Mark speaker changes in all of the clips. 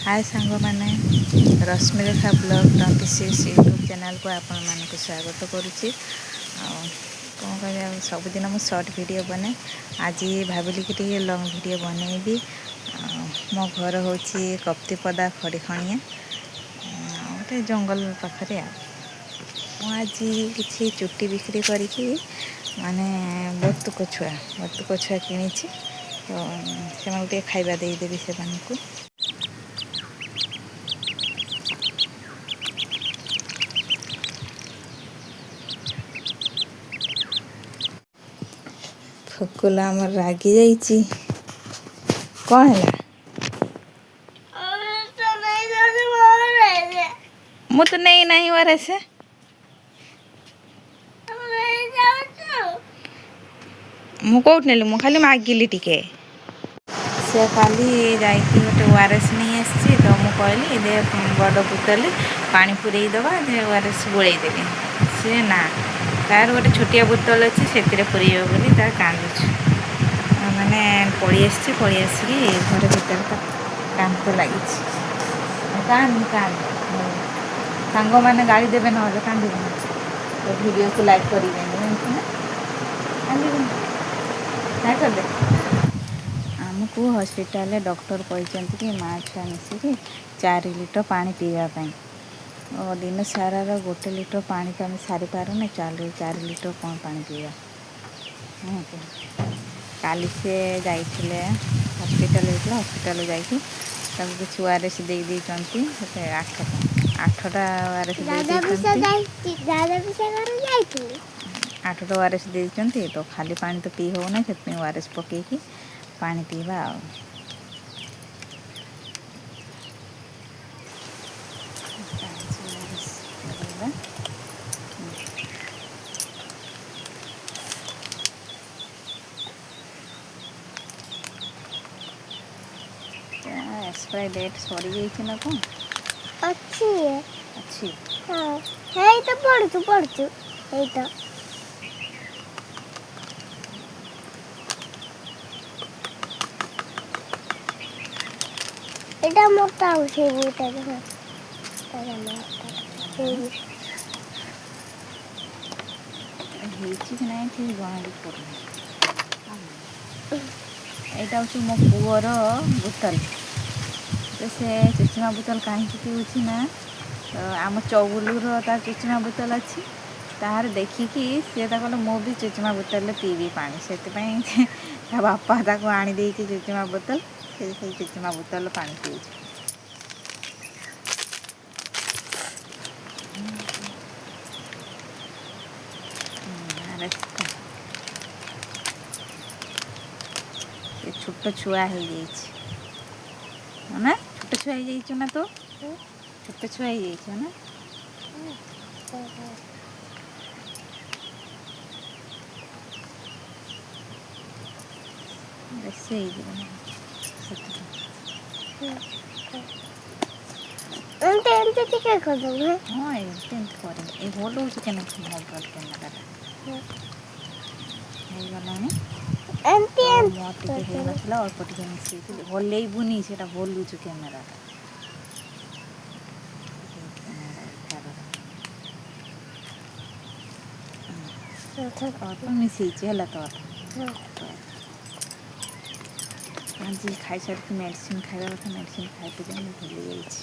Speaker 1: ହାଏ ସାଙ୍ଗମାନେ, Rashmirekha blog 26 YouTube ଚ୍ୟାନେଲ୍କୁ ଆପଣମାନଙ୍କୁ ସ୍ୱାଗତ କରୁଛି। ଆଉ କ'ଣ କହିବି, ଆଉ ସବୁଦିନ ମୁଁ ସର୍ଟ ଭିଡ଼ିଓ ବନାଏ। ଆଜି ଭାବିଲି କି ଟିକେ ଲଙ୍ଗ୍ ଭିଡ଼ିଓ ବନେଇବି। ଆଉ ମୋ ଘର ହେଉଛି କପ୍ତିପଦା ଖଡ଼ିଖଣିଆ, ଆଉ ଗୋଟେ ଜଙ୍ଗଲ ପାଖରେ। ଆଉ ମୁଁ ଆଜି କିଛି ଚୁଟି ବିକ୍ରି କରିକି ମାନେ ବତୁକ ଛୁଆ କିଣିଛି, ତ ସେମାନଙ୍କୁ ଟିକେ ଖାଇବା ଦେଇଦେବି ସେମାନଙ୍କୁ। ଫୁକୁଲା ଆମର ରାଗି ଯାଇଛି। କ'ଣ ହେଲା? ମୁଁ ତ ନେଇ ନାହିଁ ଓଆରଏସ୍। ମୁଁ କୋଉଠି ନେଲି? ମୁଁ ଖାଲି ମାଗିଲି ଟିକେ। ସେ କାଲି ଯାଇକି ଗୋଟେ ଓଆରଏସ୍ ନେଇ ଆସିଛି। ତ ମୁଁ କହିଲି ଦେ, ବଡ଼ ବୋତଲରେ ପାଣି ପୁରେଇ ଦେବା ଯେ, ଓଆରଏସ୍ ଗୋଳେଇ ଦେବି। ସେ ନା, ତାର ଗୋଟେ ଛୋଟିଆ ବୋତଲ ଅଛି, ସେଥିରେ ପୁରେଇବ ବୋଲି ତାର କାନ୍ଦୁଛି। ମାନେ ପଳେଇ ଆସିଛି, ପଳେଇ ଆସିକି ଘରେ ଭିତରେ ତା କାନ୍ଦ ଲାଗିଛି। କାନ୍ଦ କାନ୍ଦ, ସାଙ୍ଗମାନେ ଗାଳି ଦେବେ, ନହେଲେ କାନ୍ଦିବନି ତ ଭିଡ଼ିଓକୁ ଲାଇକ୍ କରିବେନି, ଜାଣିଛୁ ନା? କାନ୍ଦିବନି, ଲାଇକ୍ କରିଦେ। ଆମକୁ ହସ୍ପିଟାଲରେ ଡକ୍ଟର କହିଛନ୍ତି କି ମା ଛୁଆ ମିଶିକି 4 ଲିଟର ପାଣି ପିଇବା ପାଇଁ। ଓ ଦିନ ସାରାର 1 ଲିଟର ପାଣି ତ ଆମେ ସାରିପାରୁନେ, 4 ଲିଟର କ'ଣ ପାଣି ପିଇବା? ହଁ କି? କାଲି ସେ ଯାଇଥିଲେ ହସ୍ପିଟାଲ, ଯାଇଥିଲେ। ହସ୍ପିଟାଲ ଯାଇକି ତାକୁ କିଛି ଓଆରଏସ୍ ଦେଇ ଦେଇଛନ୍ତି। କେତେ? ଆଠଟା ଓଆରଏସ୍ ଦେଇ
Speaker 2: ଦାଦା ପିସା
Speaker 1: ଦେଇଛନ୍ତି।
Speaker 2: ଯାଇଛି, ଦାଦା ପିସା ଘରେ ଯାଇଥିଲି।
Speaker 1: 8ଟା ଓଆରଏସ୍ ଦେଇଛନ୍ତି। ତ ଖାଲି ପାଣି ତ ପିଇ ହେଉନାହିଁ, ସେଥିପାଇଁ ଓଆରଏସ୍ ପକେଇକି ପାଣି ପିଇବା। ଆଉ ORS ଲଗେଇବା। ଏକ୍ସପାୟାର ଡେଟ୍ ସରିଯାଇଛି ନା କ'ଣ?
Speaker 2: ଅଛି।
Speaker 1: ଅଛି।
Speaker 2: ହଁ, ହେଇ ତ ପଢୁଛୁ ପଢୁଛୁ, ଏଇ ତ। ଏଇଟା ମୋଟା ଆଉ ସେଇ ବହିଟା ଦେଖ, ଏଇଟା ମୋଟା ସେଇ।
Speaker 1: ହେଇଛି କି ନାହିଁ ଠିକ୍ ଜଣା ବି ପଡ଼ୁନି। ଏଇଟା ହେଉଛି ମୋ ପୁଅର ବୋତଲ। ତ ସେ ଚୁଚୁମା ବୋତଲ କାହିଁକି ପିଉଛି ନା, ତ ଆମ ଚଗୁଲୁର ତାର ଚୁଚୁମା ବୋତଲ ଅଛି, ତାହାର ଦେଖିକି ସିଏ ତା କହିଲା, ମୁଁ ବି ଚୁଚୁମା ବୋତଲରେ ପିଇବି ପାଣି। ସେଥିପାଇଁ ତା ବାପା ତାକୁ ଆଣିଦେଇଛି ଚୁଚୁମା ବୋତଲ। ସେ ସେଇ ଚୁଚୁମା ବୋତଲ ପାଣି ପିଉଛି। ଆରେ, ସେ ଛୋଟ ଛୁଆ ହେଇଯାଇଛି ନା? ଛୋଟ ଛୁଆ ହେଇଯାଇଛୁ ନା ତୁ? ଛୋଟ ଛୁଆ ହେଇଯାଇଛୁ ନା? ବେଶୀ ହେଇଯିବ ନା ସେଥିପାଇଁ।
Speaker 2: ଏମିତି ଏମିତି ଟିକେ କରିଦେବୁ।
Speaker 1: ହଁ, ଏମିତି ଏମିତି କରିବି। ଏଇ ହଲଉଛି କେନ ମୋବାଇଲ କ୍ୟାମେରାଟା? ହେଇଗଲାଣି।
Speaker 2: ଏମିତି।
Speaker 1: ତ
Speaker 2: ଏମିତି
Speaker 1: ମୋର ଟିକେ ହେଇନଥିଲା, ଅଳ୍ପ ଟିକେ ମିଶେଇଥିଲି। ହଲେଇବୁନି, ସେଟା ହଲୁଛୁ କ୍ୟାମେରାଟା। କ୍ୟାମେରା ଅଳ୍ପ ମିଶେଇଛି, ହେଲା ତ? ଆଜି ଖାଇସାରିକି ମେଡ଼ିସିନ ଖାଇବା କଥା, ମେଡ଼ିସିନ ଖାଇତେ ଯାଇ ମୁଁ ଭୁଲି ଯାଇଛି।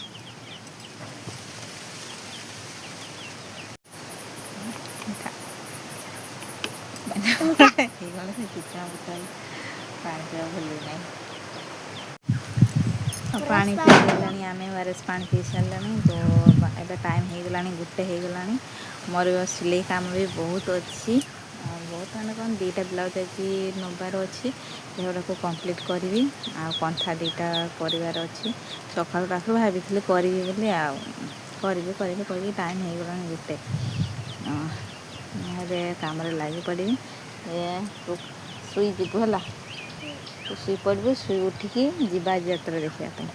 Speaker 1: ହେଇଗଲା। ସେ ଚୁଚୁମା ବୋତଲ ପାଣି ପିଇବା ଭୁଲି ନାହିଁ। ଆଉ ପାଣି ପିଇ ସାରିଲାଣି ଆମେ, ଓଆରଏସ୍ ପାଣି ପିଇ ସାରିଲାଣି। ତ ଏବେ ଟାଇମ୍ ହେଇଗଲାଣି, 1 ହେଇଗଲାଣି। ମୋର ସିଲେଇ କାମ ବି ବହୁତ ଅଛି। ଆଉ ବହୁତ ମାନେ କ'ଣ, 2ଟା ବ୍ଲାଉଜ୍ ଆଜି ନେବାର ଅଛି, ସେଗୁଡ଼ାକୁ କମ୍ପ୍ଲିଟ୍ କରିବି। ଆଉ କନ୍ଥା 2ଟା କରିବାର ଅଛି। ସକାଳୁ ପାଖରୁ ଭାବିଥିଲି କରିବି ବୋଲି, ଆଉ କରିବି କରିବି କରିବି, ଟାଇମ୍ ହେଇଗଲାଣି 1। ମୁଁ ଏବେ କାମରେ ଲାଗି ପଡ଼ିବି। ଏ ତୁ ଶୋଇଯିବୁ, ହେଲା? ତୁ ଶୋଇପଡ଼ିବୁ, ଶୋଇ ଉଠିକି ଯିବା ଯାତ୍ରା ଦେଖିବା ପାଇଁ।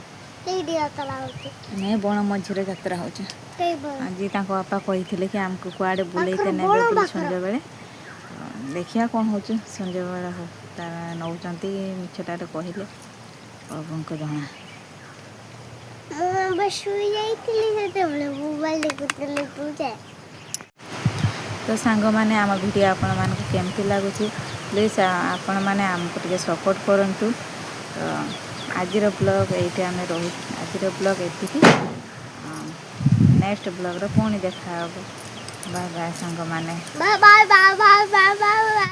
Speaker 2: ସେଇଠି ଯାତ୍ରା ହେଉଛି?
Speaker 1: ନାଇଁ, ବଣ ମଝିରେ ଯାତ୍ରା ହେଉଛି।
Speaker 2: ସେଇ ବଣ।
Speaker 1: ଆଜି ତାଙ୍କ ବାପା କହିଥିଲେ କି ଆମକୁ କୁଆଡ଼େ ବୁଲେଇତେ
Speaker 2: ପାଖରେ
Speaker 1: ନେବେ
Speaker 2: ବଣ
Speaker 1: ବୋଲି
Speaker 2: ପାଖରେ।
Speaker 1: ସଞ୍ଜବେଳେ। ଦେଖିବା କ'ଣ ହେଉଛି। ସଞ୍ଜବେଳେ ହଉ ତାର ନେଉଛନ୍ତି, ମିଛଟାରେ କହିଲେ, ପ୍ରଭୁଙ୍କୁ ଜଣା।
Speaker 2: ମୁଁ ବା ଶୋଇ ଯାଇଥିଲି ସେତେବେଳେ, ମୋବାଇଲ ଦେଖୁଥିଲି ତୁ ଯେ।
Speaker 1: ତ ସାଙ୍ଗମାନେ, ଆମ ଭିଡ଼ିଓ ଆପଣମାନଙ୍କୁ କେମିତି ଲାଗୁଛି, ପ୍ଲିଜ୍ ଆପଣମାନେ ଆମକୁ ଟିକେ ସପୋର୍ଟ କରନ୍ତୁ। ତ ଆଜିର ବ୍ଲଗ୍ ଏଇଠି ଆମେ ରହୁ। ଆଜିର ବ୍ଲଗ୍ ଏତିକି। ନେକ୍ସଟ ବ୍ଲଗ୍ରେ ପୁଣି ଦେଖା ହେବ। ବାଏ ବାଏ ସାଙ୍ଗମାନେ।
Speaker 2: Bye bye bye bye bye bye.